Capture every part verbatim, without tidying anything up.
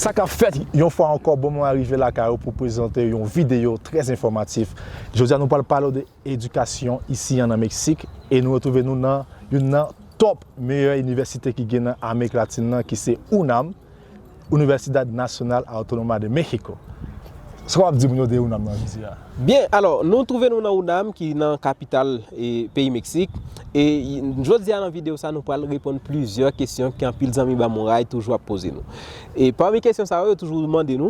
Sa k ap fèt, yon fwa ankò, Bon Mwen rive lakay ou pou prezante yon videyo trè enfòmatif. Jodi a, nou pral pale w de edikasyon isi an nan Meksik, e nou retwouve nou nan youn nan top meyè inivèsite ki gen nan Amerik Latin nan, ki se UNAM, Universidad Nacional Autónoma de México. Sa w ap di moun yo de UNAM nan jodi a? Byen, alò, nou twouve nou nan UNAM, ki nan kapital, e, peyi Meksik. E, y-, jodi a nan videyo sa, nou pral reponn plizyè kesyon ke anpil zanmi Ban Mwen Ray toujou ap poze nou. E pami kesyon sa yo, yo toujou mande nou,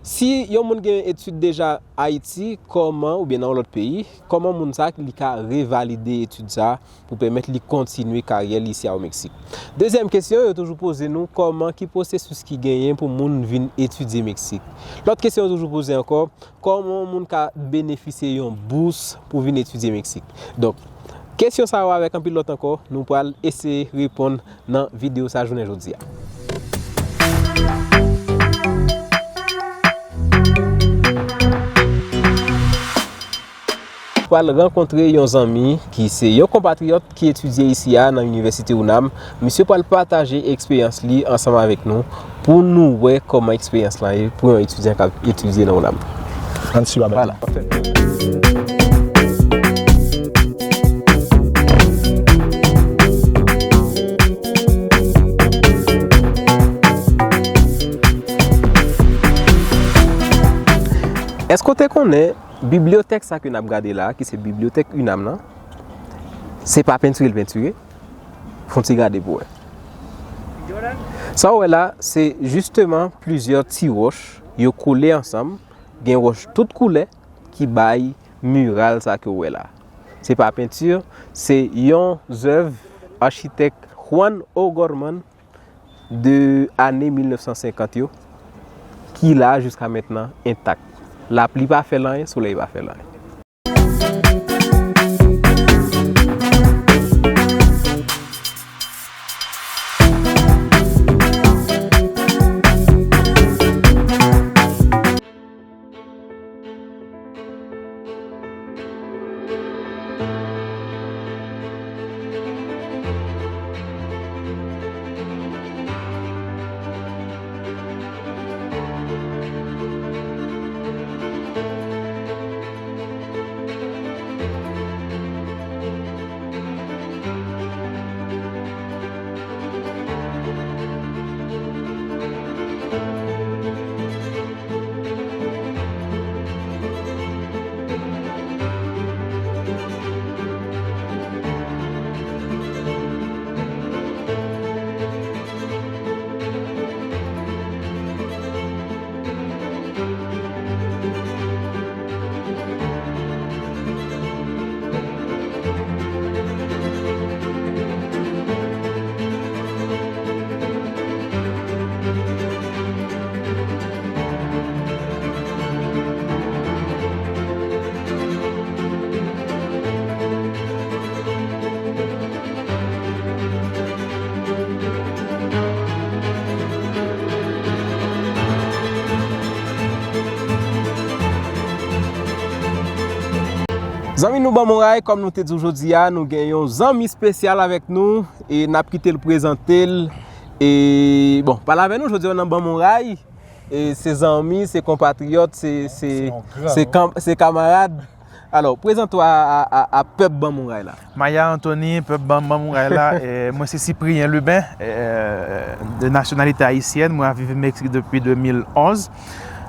si yon moun gen etid deja Ayiti, kòman, oubyen nan yon lòt peyi, kòman moun sa li ka revalide etid sa pou pèmèt li kontinye karyè li isi a o Meksik? Dezyèm kesyon, yo toujou poze nou, kòman, ki pwosesis ki genyen pou moun vin etidye Meksik? Lòt kesyon yo toujou poze ankò, kòman yon moun ka benefisye yon bous pou vin etidye Meksik? Donk, kesyon sa yo avèk anpil lòt ankò, nou pral eseye reponn nan videyo sa jounen jodi a. Pral rankontre yon zanmi ki se yon konpatriyòt ki etidye isi a nan Inivèsite UNAM. Misye pral pataje eksperyans li ansanm avèk nou pou nou wè kòman eksperyans lan ye pou yon etidyan k ap etidye nan UNAM. Ann swiv avèk nou. Vwala. Èske w te konnen bibliyotèk sa ke n ap gade la, ki se bibliyotèk UNAM nan, se pa pentire l pentire? Fè yon ti gade pou w wè. Sa w wè la, se jisteman plizyè ti wòch, yo kole ansanm, gen wòch tout koulè ki bay miral sa ke w wè la. Se pa penti, se yon zèv achitèk Juan O'Gorman de ane mil nèf san senkant yo, ki la jiska mentnan entak. Lapli pa fè l anyen, solèy pa fè l anyen. Zanmi nou Ban Mwen Ray, kòm nou te di w jodi a, nou gen yon zanmi espesyal avèk nou, e n ap kite l prezante l. E, bon, pale avè nou jodi a nan Ban Mwen Ray. E se zanmi, se konpatriyòt, se, se, se, se kanm-, se kamarad. Alò, prezante w a, a, a, a pèp Ban Mwen Ray la. Maya Anthony, pèp Ban, Ban Mwen Ray la, e, mwen se Cyprien Lubin, e, de nationalité haïtienne, mwen ap viv Meksik depi de mil onz.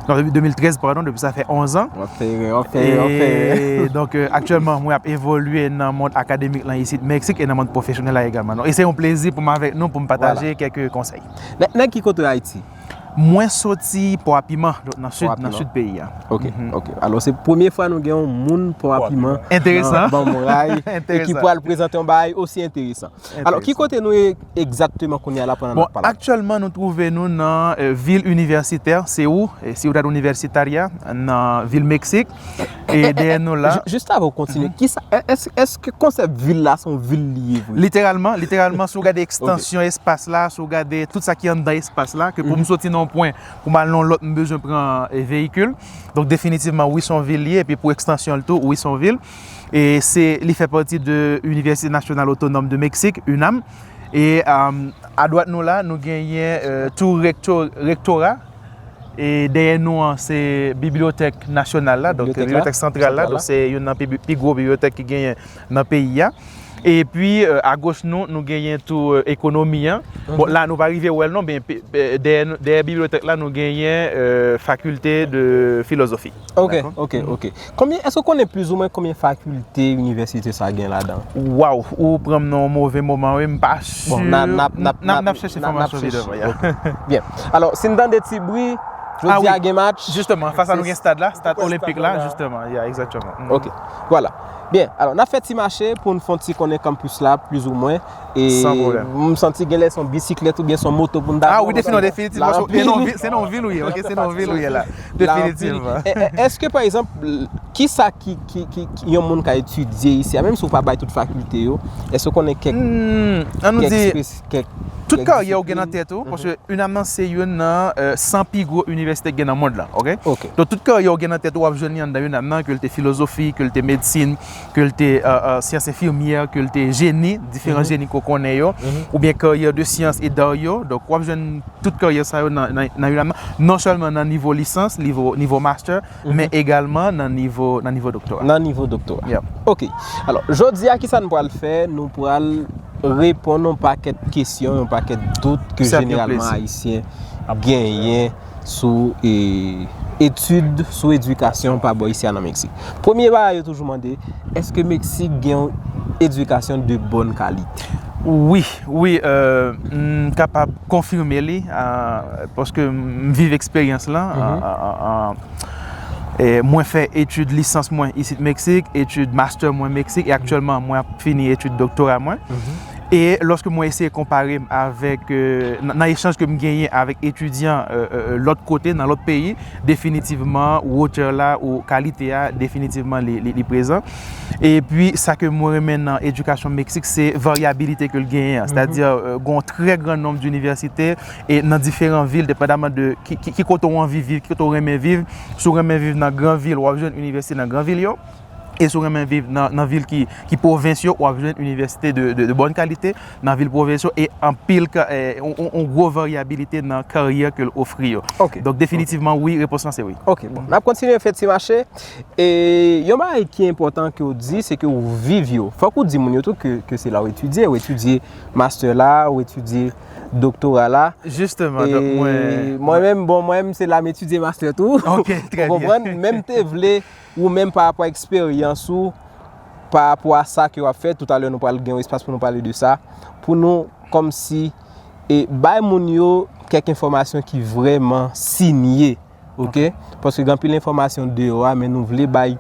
Non, depi de mil trèz, padon, depi sa fè onz an. W ap fè erè, w ap fè erè, w ap fè erè. E, donk, e, aktyèlman, mwen ap evolye nan mond akademik lan isit Meksik e nan mond pwofesyonèl la egalman. Donk, e se yon plezi pou m avèk nou, pou m pataje kèk konsèy. Nèg, nèg ki kote Ayiti? Mwen soti Pòapiman, donk nan sid, nan sid peyi a. Ok, ok. Alò, se premye fwa nou gen yon moun Pòapiman nan Ban Mwen Ray e ki pral prezante yon bagay osi enteresan. Alò, ki kote nou ye egzakteman kounye a la pandan n ap pale? Bon, aktyèlman, nou twouve nou nan, e, vil inivèsitè, Seou, e, Ciudad Universitaria, nan vil Meksik. E dèyè nou la. Jis avan w kontinye, kisa, èske konsèp vil la se yon vil li ye vre? Literalman, literalman, si w gade ekstansyon espas la, si w gade tout sa ki anndan espas la, ke pou m soti nan yon pwen, pou m al nan yon lòt, m bezwen pran veyikil. Donk, definitivman, wi, se yon vil li ye, epi pou ekstansyon l tou, wi, se yon vil. E se, li fè pati de Université Nationale Autonome de Mexique, UNAM. E a dwat nou la, nou genyen tou rektora. E dèyè nou an, se bibliyotèk nasyonal la, donk bibliyotèk santral la, donk se youn nan pi gwo bibliyotèk ki genyen nan peyi a. Epi, agoch nou, nou genyen tou ekonomi an. Bon, la, nou pa rive wè l non, men dèyè bibliyotèk la, nou genyen fakilte de filozofi. Ok, ok, ok. Konbyen, èske w konnen plizoumwen konbyen fakilte inivèsite sa gen ladan? Waw, ou pran m nan yon move moman, wi, m pa si. Bon, n ap chèche enfòmasyon li devan. Byen. Alò, si n tande ti bri, jodi a gen match. Jisteman, fas a nou gen stad la, stad olenpik la, jisteman, ya, egzakteman. Ok, vwala. Byen, alò, n ap fè ti mache pou n fè yon ti konnen kanpis la, plizoumwen. E m santi genlè se yon bisiklèt oubyen se yon moto pou n ta pran. Ah wi, definitivman, definitivman. Se nan yon vil ou ye, ok, se nan yon vil ou ye la. Definitivman. Èske, pa egzanp, kisa ki, ki, ki, ki yon moun ka etidye isi a, menm si w pa bay tout fakilte yo, èske w konnen kèk, kèk, kèk, kèk egzanp? Tout karyè ou gen nan tèt ou, paske UNAM nan se youn nan san pi gwo inivèsite ki gen nan mond lan, ok? Donk, tout karyè ou gen nan tèt ou, w ap jwenn li anndan UNAM nan, ke l te filozofi, ke l te medsin, ke l te syans enfimyè, ke l te jeni, diferan jeni ke w konnen yo, oubyen karyè de sciences et d'arts yo. Donk, w ap jwenn tout karyè sa yo nan, nan, nan UNAM nan, non sèlman nan nivo lisans, nivo, nivo master, men egalman nan nivo, nan nivo doktora. Nan nivo doktora. Ok. Alò, jodi a, kisa nou pral fè? Nou pral reponn yon pakèt kesyon, yon pakèt dout ke jeneralman Ayisyen ap genyen sou etid, sou edikasyon pa bò isi a nan Meksik. Premye bagay yo toujou mande, èske Meksik gen yon edikasyon de bòn kalite? Wi, wi, m kapab konfime li, paske m viv eksperyans lan. Mwen fè etid lisans mwen isit Meksik, etid master mwen Meksik, e aktyèlman mwen ap fini etid doktora mwen. E lòske mwen eseye konpare m avèk, nan echanj ke m genyen avèk etidyan lòt kote, nan lòt peyi, definitivman, wotè la ou kalite a, definitivman, li, li, li prezan. Epi, sa ke mwen renmen nan edikasyon Meksik, se varyabilite ke l genyen an. Sètadi, gen yon trè gran nonb dinivèsite e nan diferan vil, depandaman de ki, ki, ki kote w anvi viv, ki kote w renmen viv. Si w renmen viv nan gran vil, w ap jwenn inivèsite nan gran vil yo. E si w renmen viv nan, nan vil ki, ki pwovens yo, w ap jwenn inivèsite de, de, de bòn kalite nan vil pwovens yo e anpil ka, e, on, on, on gwo varyabilite nan karyè ke l ofri yo. Donk, definitivman, wi, repons lan se wi. Ok, bon. N ap kontinye fè ti mache. E yon bagay ki enpòtan ke w di, se ke w viv yo. Fòk ou di moun yo tou ke, ke se la w etidye. W etidye master la, w etidye doktora la. Jisteman, donk, mwen. Mwen menm, bon, mwen menm, se la m etidye master tou. Ok, trè byen. Ou konprann? Men m te vle ou menm pa rapò a eksperyans ou, pa rapò a sa ke w ap fè, toutalè nou pral gen yon espas pou nou pale de sa, pou nou kòmsi e bay moun yo kèk enfòmasyon ki vrèman sinye, ok? Paske gen anpil enfòmasyon deyò a, men nou vle bay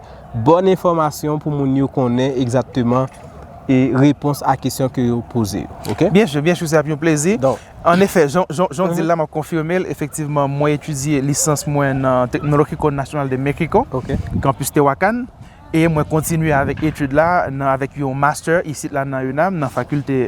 bòn enfòmasyon pou moun yo konnen egzakteman e repons a kesyon ke yo poze yo, ok? Byen si, byen si, se ap yon plezi. Donk, Annefè, jan, jan, jan w di l la, m ap konfime l. Efektivman, mwen etidye lisans mwen nan Tecnológico Nacional de México, kanpis Tehuacán, e mwen kontinye avèk etid la nan, avèk yon master isit la nan UNAM, nan fakilte,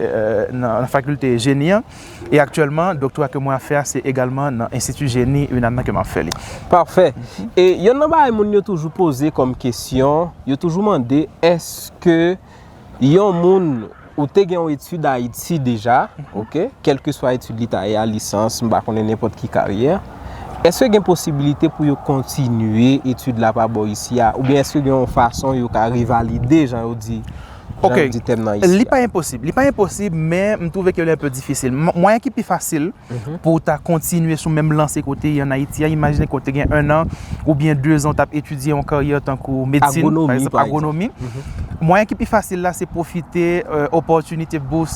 nan, nan fakilte jeni an. E aktyèlman, doktora ke mwen ap fè a, se egalman nan Enstiti Jeni UNAM nan ke m ap fè li. Pafè. E yonn nan bagay moun yo toujou poze kòm kesyon, yo toujou mande, èske yon moun ou te gen yon etid Ayiti deja, ok, kèlkeswa etid li ta ye a, lisans, m pa konnen nenpòt ki karyè, èske gen posibilite pou yo kontinye etid la pa bò isi a, oubyen èske gen yon fason yo ka revalide, jan yo di, jan yo di tèm nan isi a? Li pa enposib, li pa enposib, men m twouve ke li enpe difisil. Mwayen ki pi fasil, pou w ta kontinye sou menm lanse ke w te ye ann Ayiti a, imajine ke w te gen en an oubyen de zan w t ap etidye yon karyè tankou medsin, pa egzanp, agwonomi. Mwayen ki pi fasil la, se pwofite opòtinite bous,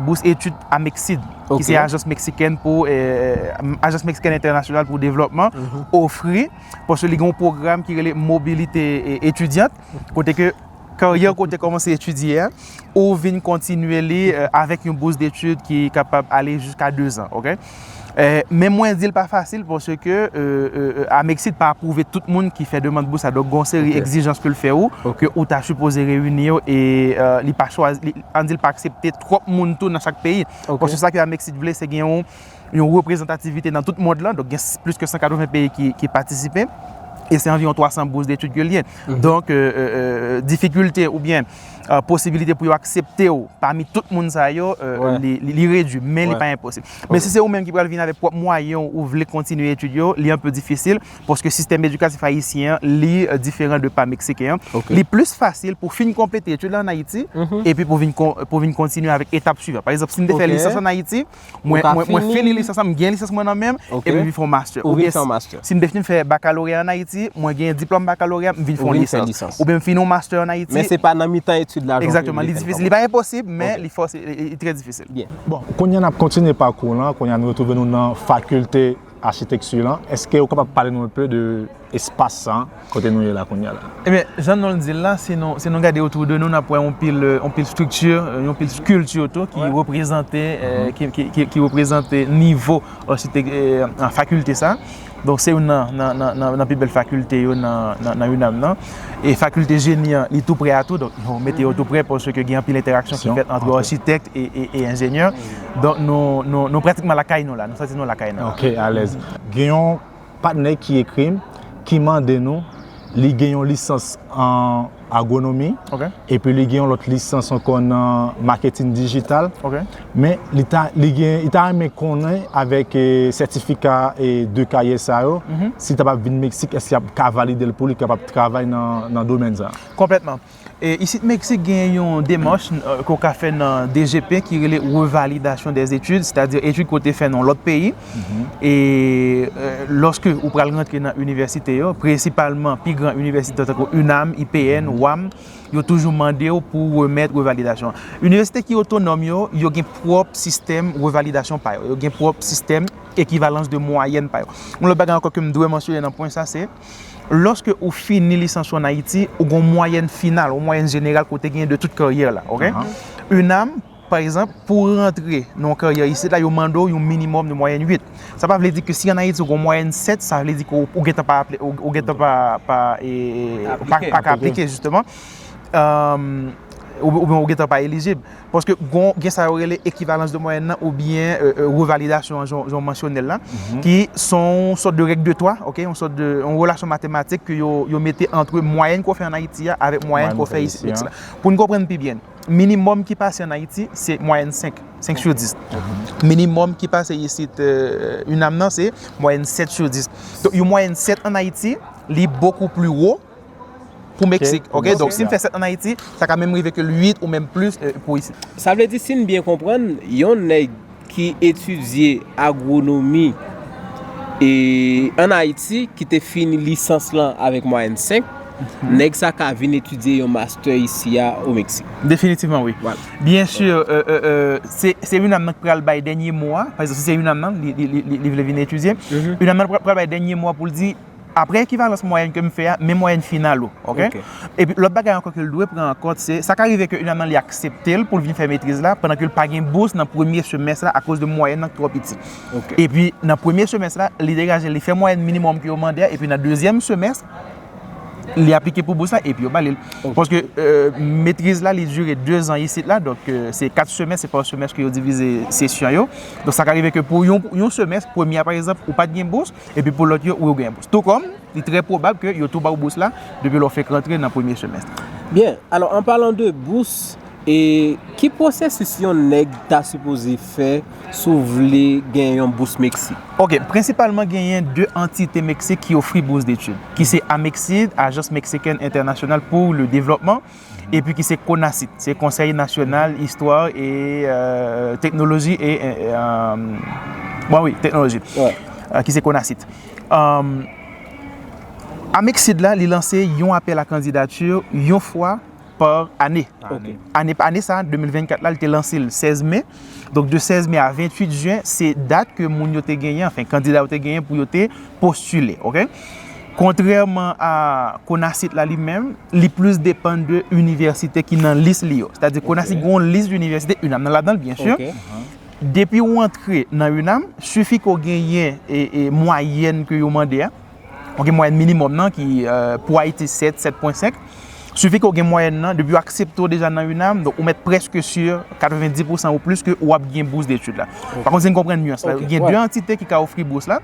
bous etid a MEXID, ki se ajans meksikèn pou, ajans meksikèn entènasyonal pou devlòpman, ofri, paske li gen yon pwogram ki rele mobilite etidyant, kote ke karyè ke w te kòmanse etidye a, ou vin kontinye li avèk yon bous detid ki kapab ale jiska de zan, ok? Eh, men mwen di l pa fasil paske eh, eh, eh, Amexit pa apwouve tout moun ki fè demann bous la. Donk, gen yon seri egzijans ke l fè ou, ke ou ta sipoze reyini yo, e eh, li pa chwazi, li, ann di l pa aksepte twòp moun tou nan chak peyi. Paske sa ke Amexit vle, se gen yon, yon reprezantativite nan tout mond lan. Donk, gen s- plis ke san katreven peyi ki, ki patisipe. E se anviwon twa san bous detid ke l ye. Donk, eh, eh, eh, difikilte oubyen eh, posibilite pou yo aksepte w pami tout moun sa yo, eh, li, li, li redui, men li pa enposib. Men si se ou menm ki pral vin avèk pwòp mwayen w, ou vle kontinye etid yo, li anpe difisil, paske sistèm edikatif ayisyen an, li eh, diferan de pa meksiken an. Li plis fasil pou fin konplete etid la ann Ayiti, epi pou vin, kon- pou vin kontinye avèk etap swivan. Pa egzanp, si m te fè lisans ann Ayiti, mwen, mwen, mwen fini lisans la, m gen lisans mwen nan men m, epi m vin fè yon master. Oubyen si, si m te fin fè bakaloreya ann Ayiti, mwen gen diplòm bakaloreya, m vin fè yon lisans. Oubyen m fini yon master ann Ayiti. Men se pa nan mitan etid la, egzakteman, li difisil. Li pa enposib, men li fòse, li, li, li trè difisil. Byen. Bon, kounye a n ap kontinye pakou w lan, kounye a nou retwouve nou nan fakilte achitekti lan. Èske ou kapab pale nou enpe de espas sa, kote nou ye la kounye a la? Ebyen, jan non l di l la, si nou, si nou gade otou de nou, n ap wè yon pil, eh, yon pil estrikti, eh, yon pil kilti tou ki reprezante, eh, ki, ki, ki, ki reprezante nivo achitek- eh, an fakilte sa. Donk, se youn nan, nan, nan, nan, nan pi bèl fakilte yo nan, nan, nan UNAM nan. E fakilte jeni an, li tou prè a tou, donk yo mete yo tou prè paske gen anpil entèraksyon ki fèt ant achitèk e, e, e enjenyè. Donk, nou, nou, nou pratikman lakay nou la, nou santi nou lakay nou la. Ok, alèz. Gen yon patnè ki ekri m, ki mande nou, li gen yon lisans an agwonomi, epi li gen yon lòt lisans ankò nan maketin dijital. Men li ta, li gen, li ta renmen konnen avèk eh, sètifika eh, de karyè sa yo, si l ta pral vin Meksik, èske y ap ka valide l pou li kapab travay nan, nan domèn sa? Konplètman. E isit Meksik gen yon demach eh, ke w ka fè nan D G P ki rele revalidasyon dè etid, sètadi etid ke w te fè nan yon lòt peyi. E eh, lòske ou pral rantre nan inivèsite yo, prensipalman pi gran inivèsite tankou UNAM, I P N, wam, yo toujou mande w pou w remèt revalidasyon an. Inivèsite ki otonòm yo, yo gen pwòp sistèm revalidasyon pa yo. Yo gen pwòp sistèm ekivalans de mwayèn pa yo. Yon lòt bagay ankò ke m dwe mansyone nan pwen sa, se lòske ou fini lisans ou ann Ayiti, ou gen yon mwayèn final, yon mwayèn jeneral ke w te genyen de tout karyè la, ok? UNAM, pa egzanp, pou w rantre nan yon karyè isit la, yo mande w yon minimòm de mwayèn uit. Sa pa vle di ke si ann Ayiti ou gen yon mwayèn sèt, sa vle di ke ou, ou gentan pa aple-, ou, ou gentan pa, pa, eh, pa, pa ka aplike, jisteman. Oubyen ou gentan pa elijib. Paske gen sa yo rele ekivalans de mwayèn nan oubyen eh, eh, revalidasyon an, jan w mansyone l la, ki se yon sòt de règ de twa, ok, yon sòt de yon relasyon matematik ke yo, yo mete ant mwayèn ke w fè ann Ayiti a avèk mwayèn ke w fè isit Meksik la. Pou n konprann pi byen, minimòm ki pase ann Ayiti, se mwayèn senk, senk sur dis. Minimòm ki pase isit eh, UNAM nan, se mwayèn sèt sur dis. Donk, yon mwayèn sèt ann Ayiti, li bokou pli wo pou Meksik, ok? Donk, si m fè sèt ann Ayiti, sa ka menm rive ke l uit ou menm plis eh, pou isit. Sa vle di, si n byen konprann, yon nèg ki etidye agwonomi e ann Ayiti, ki te fini lisans lan avèk mwayèn senk, nèg sa ka vin etidye yon master isi a o Meksik. Definitivman, wi. Byen si, eh, eh, eh, se, se UNAM nan ki pral bay dènye mo a. Pa egzanp, si se UNAM nan, li, li, li, li, li vle vin etidye, UNAM nan pral, pral bay dènye mo a pou l di, apre ekivalans mwayèn ke m fè a, men mwayèn final ou, ok? Epi lòt bagay ankò ke l dwe pran an kont, se sa ka rive ke UNAM nan li aksepte l pou l vin fè metriz la, pandan ke l pa gen bous nan premye semès la akoz de mwayèn nan ki twò piti. Epi nan premye semès la, li degaje, li fè mwayèn minimòm ke yo mande a, epi nan dezyèm semès, li aplike pou bous la, epi yo ba li l. Paske eh, metriz la, li dire dezan isit la, donk eh, se kat semès, se pa semès ke yo divize sesyon yo. Donk sa ka rive ke pou yon, yon semès, premye a pa egzanp, ou pa t gen bous, epi pou lòt yo, ou gen bous. Tou kòm, li trè pwobab ke yo tou ba w bous la depi lè w fenk rantre nan premye semès. Byen, alò, an palan de bous, e ki pwosesis yon nèg ta sipoze fè si w vle gen yon bous Meksik? Ok, prensipalman genyen de antite Meksik ki ofri bous detid, ki se Amexid, Agence Mexicaine Internationale pour le Développement, epi ki se CONACYT, se Konsèy Nasyonal Istwa e eh, Teknoloji e, eh, eh, bon, wi, teknoloji, eh, ki se CONACYT. Amexid la, li lanse yon apèl a kandidati yon fwa pa ane. Ane, ane sa, de mil vennkat la, li te lanse l sèz me. Donk, de sèz me a venntuit jen, se dat ke moun yo te genyen, anfen, kandida yo te genyen pou yo te postile, ok? Kontrèman a CONACYT la li menm, li plis depann de inivèsite ki nan lis li yo. Sètadi, CONACYT gen yon lis de inivèsite, UNAM nan ladan l, byen si. depi w antre nan UNAM, sifi ke w genyen e, e mwayèn ke yo mande a, ou gen mwayèn minimòm nan ki euh, pou Ayiti sèt, sèt pwen senk. Sifi ke w gen mwayèn nan, depi yo aksepte w deja nan UNAM, donk ou mèt prèske si katrevendis pousan ou plis ke w ap gen bous detid la. Pa kont, si n konprann nyans la, gen de antite ki ka ofri bous la.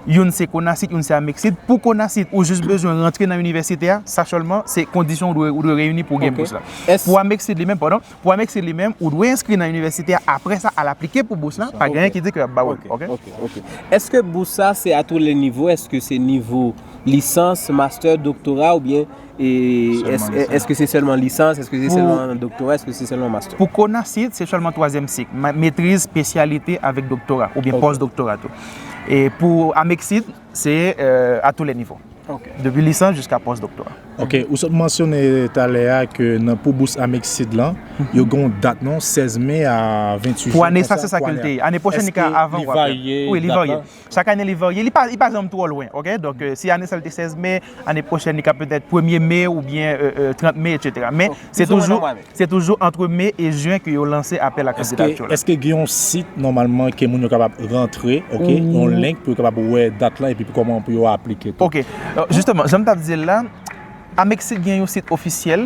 Youn se Konasit, youn se Amexid. Pou Konasit, ou jis bezwen rantre nan inivèsite a, sa sèlman, se kondisyon ou dwe, ou dwe reyini pou w gen bous la. Pou Amexid li menm, padon, pou Amexid li menm, ou dwe enskri nan inivèsite a, apre sa, al aplike pou bous la, pa gen anyen ki di ke y ap ba w l, ok? Èske bous sa se a tou le nivo? Èske se nivo lisans, mastè, doktora oubyen e, èske se sèlman lisans, èske se sèlman doktora, èske se sèlman mastè? Pou Konasit, se sèlman twazyèm sik, metriz, espesyalite avèk doktora oubyen pòs-doktora tou. E pou Amexid, se euh, a tou le nivo. Depi lisans jiska pòs-doktora. Ok, ou sot mansyone talè a ke nan pou bous Amexid lan, yo gen yon dat non, sèz me a venntuit jen. Pou ane sa, se sa ke l te ye. Ane pwochèn, li ka avan ou apre. Wi, li varye. Chak ane, li varye. Li pa, li pa janm twò lwen, ok? Donk, euh, si ane sa, l te sèz me, ane pwochèn, li ka petèt premye me oubyen euh, euh, trant me, etsetera. Men, se toujou, se toujou antre me e jen ke yo lanse apèl a kandidati yo la. Èske gen yon sit, nòmalman, ke moun yo kapab rantre, ok? Yon link pou yo kapab wè dat lan epi kòman pou yo aplike tou? Ok. Jisteman, jan m t ap di l la, Amexid gen yon sit ofisyèl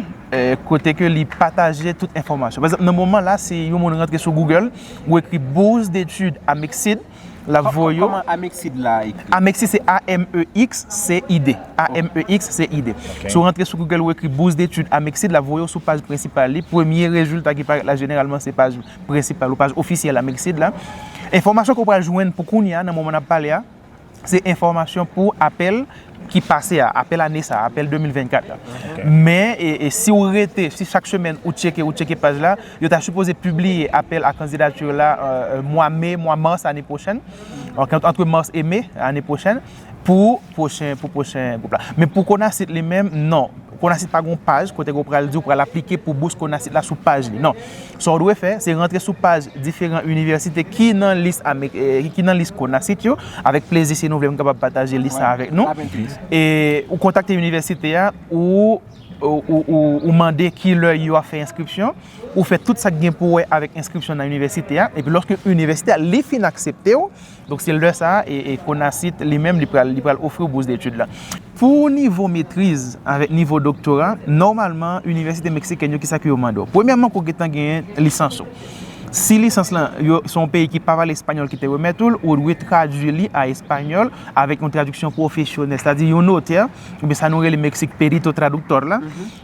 kote ke li pataje tout enfòmasyon. Pa egzanp, nan moman la, si yon moun rantre sou Google, ou ekri Bourse d'études Amexid, l ap voye w. Kòman Amexid la ekri? Amexid se A M E X C I D. A M E X C I D. Si w rantre sou Google, ou ekri Bourse d'études Amexid, l ap voye w sou paj prensipal li. Premye rezilta ki parèt la, jeneralman, se paj prensipal ou paj ofisyèl Amexid la. Enfòmasyon ke w pral jwenn pou kounye a, nan moman n ap pale a, se enfòmasyon pou apèl ki pase a, apèl ane sa, apèl de mil vennkat la. Men, e, e si w rete, si chak semèn ou tcheke, ou tcheke paj la, yo ta sipoze pibliye apèl a kandidati la euh, euh, mwa me, mwa mas ane pwochèn. Ok, ant, antre mas e me ane pwochèn pou pwochen, pou pwochen gwoup la. Men pou Konasit li menm, non. Konasit pa gen yon paj kote ke w pral di w pral aplike pou bous Konasit la sou paj li. Non. Sa w dwe fè, se rantre sou paj diferan inivèsite ki nan lis Ame-, eh, ki nan lis Konasit yo. Avèk plezi, si nou vle, m kapab pataje lis sa avèk nou. E ou kontakte inivèsite a, ou, ou, ou, ou, ou mande ki lè yo ap fè enskripsyon, ou fè tout sa k gen pou wè avèk enskripsyon nan inivèsite a, epi lòske inivèsite a, li fin aksepte w, donk se lè sa a, e, e Konasit li menm, li pral, li pral ofri w bous detid la. Pou nivo metriz avèk nivo doktora, nòmalman, inivèsite meksikèn yo, kisa ke yo mande w? Premyèman, ke w gentan genyen lisans ou. Si lisans lan, yo, se yon peyi ki pa pale espanyòl ki te remèt ou l, ou dwe tradui li a espanyòl avèk yon tradiksyon pwofesyonèl, sètadi yon notè, oubyen sa nou rele Meksik perito traductor la,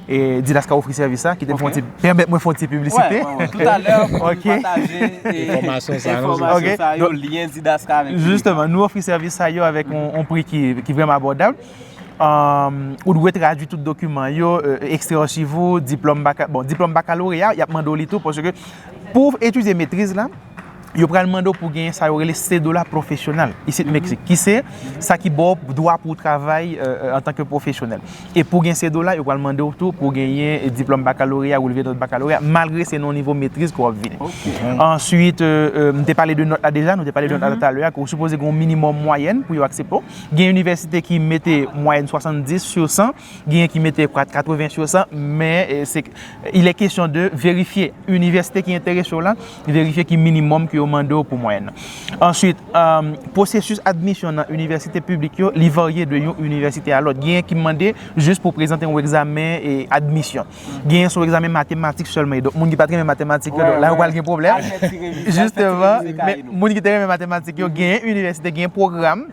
e Didas ka ofri sèvis sa, kite m fè yon ti, pèmèt mwen fè yon ti piblisite. Toutalè, pou nou pataje enfòmasyon sa yo, lyen Didas ka avèk nou. Jisteman, nou ofri sèvis sa yo avèk yon, yon pri ki, ki vrèman abòdab. Ou dwe tradui tout dokiman yo, ekstrè achiv ou, diplòm baka, bon, diplòm bakaloreya, y ap mande w li tou, paske pou etidye metriz la, yo pral mande w pou genyen sa yo rele cédula profesional isit Meksik, ki se sa ki ba w dwa pou w travay antanke pwofesyonèl. E pou gen cédula, yo pral mande w tou pou w genyen diplòm bakaloreya, releve nòt bakaloreya, malgre se nan yon nivo metriz ke w ap vini. Answit, m te pale de nòt la deja, nou te pale de nòt la talè a, ke ou sipoze gen yon minimòm mwayèn pou yo aksepte w. Gen inivèsite ki mete mwayèn swasanndis sou san, genyen ki mete katreven sou san, men se, il est question de vérifier. Inivèsite ki enterese w la, verifye ki minimòm ke yo mande w pou mwayèn nan. Answit, pwosesis admisyon nan inivèsite piblik yo, li varye de yon inivèsite a lòt. Genyen ki mande jis pou w prezante yon egzamen admisyon. Genyen se yon egzamen matematik sèlman. Donk, moun ki pa t renmen matematik yo, donk la yo pral gen pwoblèm. Jisteman, men moun ki te renmen matematik yo, genyen inivèsite, genyen pwogram,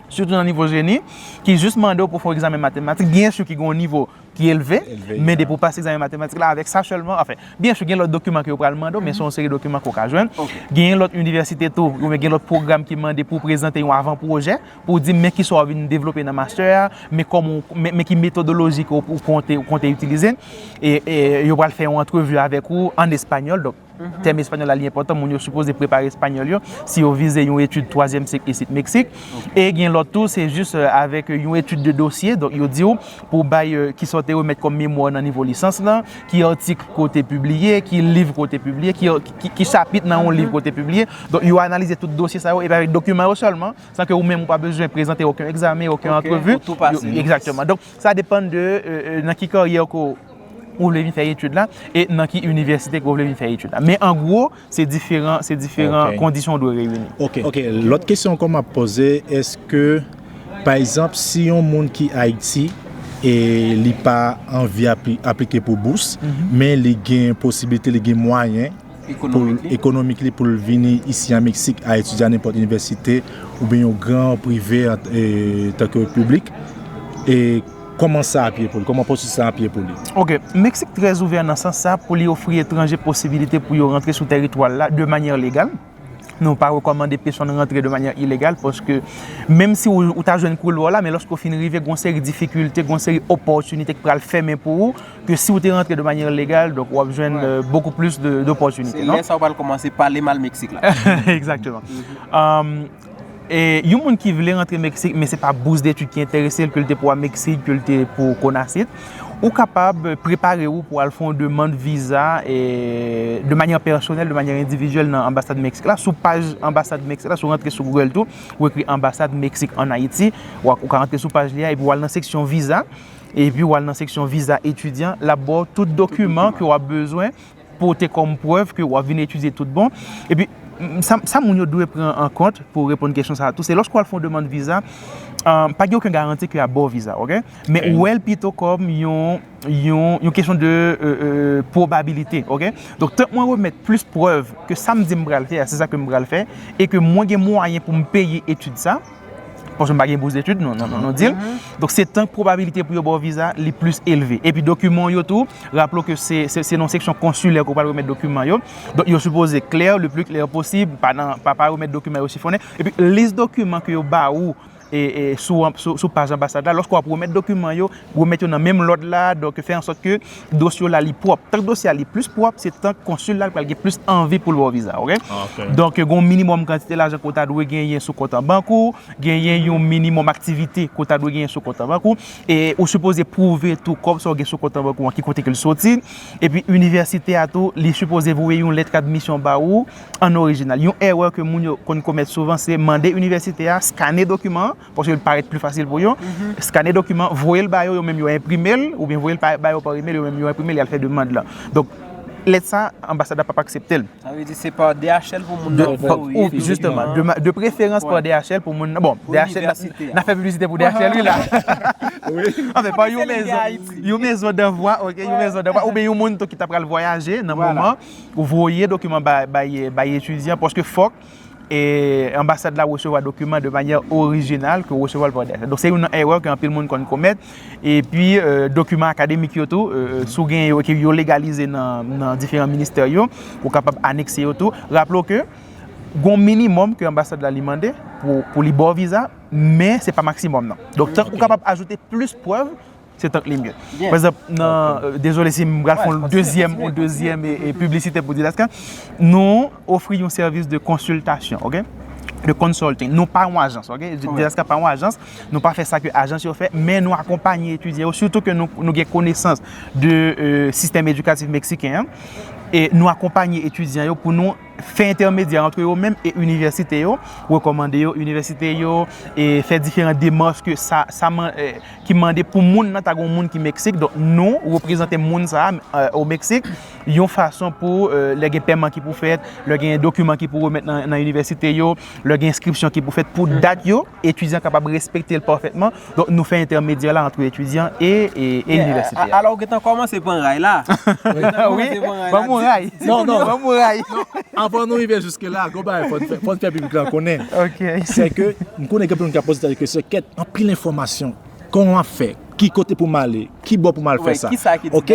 sitou nan nivo jeni, ki jis mande w pou w fè yon egzamen matematik. Byen si ki gen yon nivo ki elve, men depi w pase egzamen matematik la, avèk sa sèlman, anfen, byen si gen lòt dokiman ke yo pral mande w, men se yon seri dokiman ke w ka jwenn. Genyen lòt inivèsite tou, oubyen gen lòt pwogram ki mande pou w prezante yon avan pwojè, pou w di men kisa w ap vin devlope nan mastè a, men kòman w, men, men ki metodoloji ke w, w konte, w konte itilize. E, e yo pral fè yon antrevi avèk ou ann espanyòl, donk, tèm espanyòl la li enpòtan, moun yo sipoze prepare espanyòl yo, si yo vize yon etid twazyèm sik isit Meksik. E gen lòt tou, se jis avèk yon etid de dosye, donk yo di w pou w bay kisa w te remèt kòm memwa nan nivo lisans lan, ki atik ke w te pibliye, ki liv ke w te pibliye, ki, ki, ki chapit nan yon liv ke w te pibliye. Donk yo analize tout dosye sa yo, epi avèk dokiman yo sèlman, san ke ou menm ou pa bezwen prezante okenn egzamen, okenn antrevi. Egzakteman. Donk sa depann de nan ki karyè ke w ou vle vin fè etid la, e nan ki inivèsite ke w vle vin fè etid la. Men an gwo, se diferan, se diferan kondisyon w dwe reyini. Ok, lòt kesyon ankò m ap poze, èske, pa egzanp, si yon moun ki Ayiti e li pa anvi apli- aplike pou bous, men li gen posiblite, li gen mwayen pou ekonomik li pou l vini isi an Meksik a etidye a nenpòt inivèsite oubyen yon gran prive antanke piblik, e kòman sa ap ye pou li? Kòman pwosesis sa ap ye pou li? Ok, Meksik trè ouvè nan sans sa pou li ofri etranje posibilite pou yo rantre sou tèritwa l la de manyè legal. Nou pa rekòmande pèsonn rantre de manyè ilegal paske menm si ou, ou ta jwenn koulwa w la, men lòske w fin rive, gon seri difikilte, gon seri opòtinite k pral fèmen pou ou ke si w te rantre de manyè legal, donk w ap jwenn euh, beaucoup plus de d'opportunités, non? Se lè sa w pral kòmanse pale mal Meksik la. Egzakteman. Um, e yon moun ki vle rantre Meksik, men se pa bous detid ki enterese l, ke l te pou a Meksik, ke l te pou Konasit, ou kapab prepare w pou al fè yon demann viza e, de manyè pèsonèl, de manyè endividyèl nan anbasad Meksik la. Sou paj anbasad Meksik la, si w rantre sou Google tou, ou ekri anbasad Meksik ann Ayiti, ou, ou ka rantre sou paj li a epi w al nan seksyon viza, epi w al nan seksyon viza etidyan, l ap ba w tout dokiman ke w ap bezwen pote kòm prèv ke w ap vin etidye tout bon. Epi, m, sa, sa moun yo dwe pran an kont pou reponn kesyon sa a tou, se lòske w al fè yon demann viza, euh, pa gen okenn garanti ke y ap ba w viza, ok? Men ou wè l pito kòm yon, yon, yon kesyon de euh, euh, pwobabilite, ok? Donk, tank mwen remèt plis prèv ke sa m di m pral fè a, se sa ke m pral fè, e ke mwen gen mwayen pou m peye etid sa, paske m pa gen bous detid, nou, nou, nou, nou di l. Donk, se tan pwobabilite pou yo ba w viza, li plis elve. Epi dokiman w yo tou, raple w ke se, se, se nan seksyon konsilè ke w pral remèt dokiman yo. Donk, yo sipoze klè, le plus clair possible, pa nan, pa, pa remèt dokiman yo chifonnen. Epi, lis dokiman ke yo ba ou, e, e, sou, sou, sou paj anbasad la, lòske w ap remèt dokiman yo, remèt yo nan menm lòd la, donk fè an sòt ke dosye w la li pwòp. Tank dosye a li plis pwòp, se tank konsil la li pral gen plis anvi pou l ba w viza, ok? Donk, gen yon minimòm kantite lajan ke w ta dwe genyen sou kont an bank ou, genyen yon minimòm aktivite ke w ta dwe genyen sou kont an bank ou, e ou sipoze pwouve tou kòb sa w gen sou kont an bank ou an ki kote ke l soti, epi inivèsite a tou, li sipoze voye yon lèt admisyon ba ou an orijinal. Yon erè ke moun yo konn komèt souvan, se mande inivèsite a skane dokiman an, paske l parèt pli fasil pou yo. Skane dokiman, voye l ba yo, yo menm yo enprime l, oubyen voye l pa, ba yo pa imèl, yo menm yo enprime l, y al fè demann lan. Donk, lèt sa, anbasad la p ap aksepte l. Sa vle di se pa D H L pou moun nan voye dokiman an. Jisteman, de, de preferans pa D H L pou moun nan. Bon, D H L, n ap fè piblisite pou D H L, wi, la. Anfen, pa yon mezon, yon mezon danvwa, ok, yon mezon danvwa, oubyen yon moun tou ki ta pral vwayaje nan moman, ou voye dokiman bay, bay, bay etidyan, paske fòk e anbasad la resevwa dokiman de manyè orijinal ke w resevwa l pa D H L. Donk, se youn nan erè ke anpil moun konn komèt. Epi, euh, dokiman akademik yo tou, euh, si w genyen yo, ke yo legalize nan, nan diferan ministè yo, ou kapab anekse yo tou. Raple w ke gon minimòm ke anbasad la li mande pou, pou li ba w viza, men se pa maksimòm nan. Donk, tank ou kapab ajoute plis prèv, se tank li mye. Pa egzanp, nan, euh, dezole si m pral fè yon dezyèm, yon dezyèm e, e piblisite pou Didaska, nou ofri yon sèvis de konsiltasyon, ok? De consulting. Nou pa yon ajans, ok? Didaska pa yon ajans, nou pa fè sa ke ajans yo fè, men nou akonpanye etidyan yo, sitou ke nou, nou gen konesans de euh, sistèm edikatif meksiken an, e nou akonpanye etidyan yo pou nou fè entèmedyè ant yo menm e inivèsite yo, rekòmande yo inivèsite yo, e fè diferan demach ke sa, sa man, e, ki mande pou moun nan ta gon moun ki Meksik. Donk, nou reprezante moun sa a, e, o Meksik, yon fason pou, e, lè gen pèman ki pou fèt, lè gen dokiman ki pou remèt nan, nan inivèsite yo, lè gen enskripsyon ki pou fèt pou dat yo, etidyan kapab respekte l pafètman. Donk, nou fè entèmedyè la ant etidyan e, e, e inivèsite a. Alò, ou gentan kòmanse pran ray la. Wi, ban m yon ray. Non, non. Ban m yon ray. Anvan nou rive jiske la, gon bagay fò n fè, fò n fè piblik la konnen. Ok. Se ke, m konnen gen moun k ap poze tèt yo kesyon, kèt, anpil enfòmasyon. Kòman m ap fè? Ki kote pou m ale? Ki bò pou m al fè sa? Ok?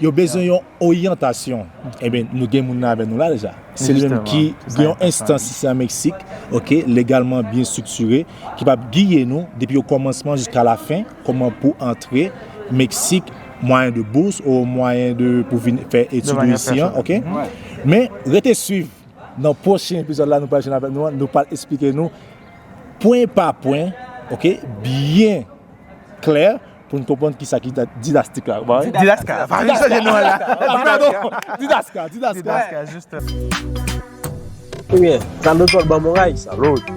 Yo bezwen yon oryantasyon. Ebyen, nou gen moun nan avè nou la deja. Se li menm ki gen yon enstans isi an Meksik, ok, legalman byen estriktire, ki p ap giye nou depi okòmansman jiska lafen, kòman pou antre Meksik, mwayen de bous ou mwayen de pou vin fè etid ou isi an, ok? Men, rete swiv nan pwochen epizòd la, nou pral jwenn avèk nou an, nou pral esplike nou pwen pa pwen, ok, byen klè, pou n konprann kisa ki Didastik la. Didaska. Pa vin chanje non la. Didaska, Didaska. Didaska, jisteman. Ebyen, Carlito, ban m yon ray, salòd.